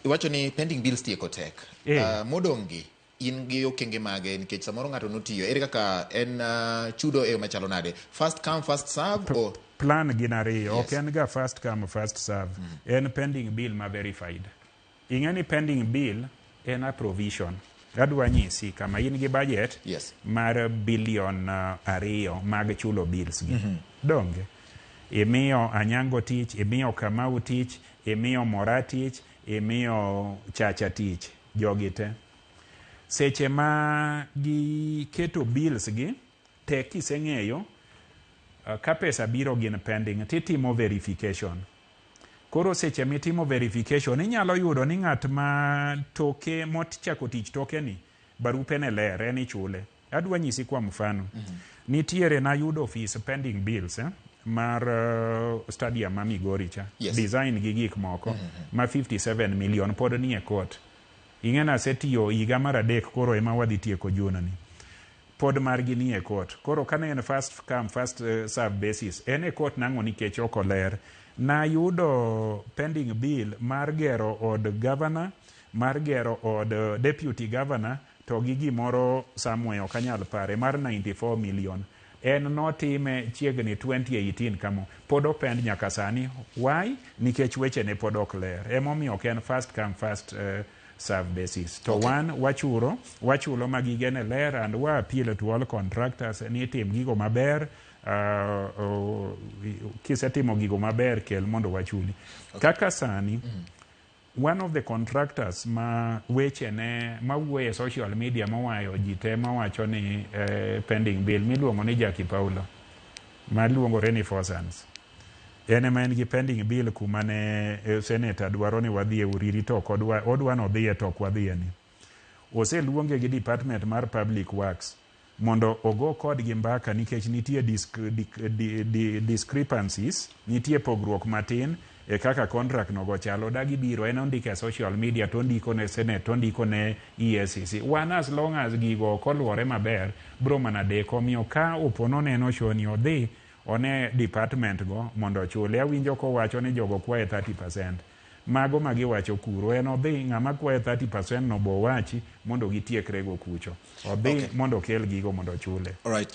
Iwacho ni pending bills tieko tek. Modong' gi in gi okenge mage nikech samoro ng'ato notiyo, ere kaka en chudo e yo machalo nade? First come, first serve or Plan gin ariyo. Ok en ga first come, first serve. En pending bill ma verified. Ing'e ni pending bill en a provision. Adwa nyisi kama in gi budget mar billion 2 mag chulo bills gi. Donge? Imiyo Anyango tich, imiyo Kamau tich, imiyo Mora tich, imiyo Chacha tich, jogi te. Seche ma giketo bills gi, tek kiseng'eyo ka pesa biro gin pending, titimo verification. Koro seche mitimo verification, inyalo yudo ni ng'at ma toke mochako tich toke ni, barupe ne ler, en ichule. Adwa nyisi kwa mfano. Nitiere nayudo ofis pending bills mar stadium ma Migori cha. Design gi gik moko ma 57 million pod nie court. Ing'e nasetiyo higa mar 3 koro ema wadhi tieko June ni. Pod margi nie court. Koro kane en first come, first serve basis, en e court nang'o nikech ok oler. Nayudo pending bill mar gero od governor, mar gero od deputy governor, to gi gimoro somewhere ok anyal pare mar 94 million. En notime chiegni 2018 kamo. Pod opend nyaka sani. Why? Nikech weche ne pod ok ler. Emomiyo ok en first come, first serve basis. To wan wachuro, wachulo ma gige ne ler, and wa appeal to all contractors ni tim gigo maber. Kisetimo gigo maber, kel mondo wachuli. Kaka sani, one of the contractors ma weche ne mawuoyo e social media mowayo ji te mawacho ni pending bill miluongo ni Jackie Paulo maluongore ni Forsans, en ema en gi pending bill kuma ne senator dwaro ni wadhi e Uriri, to ok odwa, odwa nodhiye to ok wadhiye ni. Oseluonge gi department mar public works mondo ogo kodgi mbaka nikech nitie discrepancies, nitie pogruok matin e kaka contract nogo chalo. Dagi biro, en ondiko e social media, to ondiko ne senate, to ondiko ne EACC. Wan as long as gigo ok oluwore maber, bro mana deko. Omiyo ka opo noneno show ni, odhi one department go mondo ochule. Awinjo kowacho ni jogo kwaye 30%. Mago ma giwacho kuro, en odhi ng'ama kwaye 30% no bo wachi mondo gitiekrego kucho. Odhi mondo okel gigo mondo ochule. All right.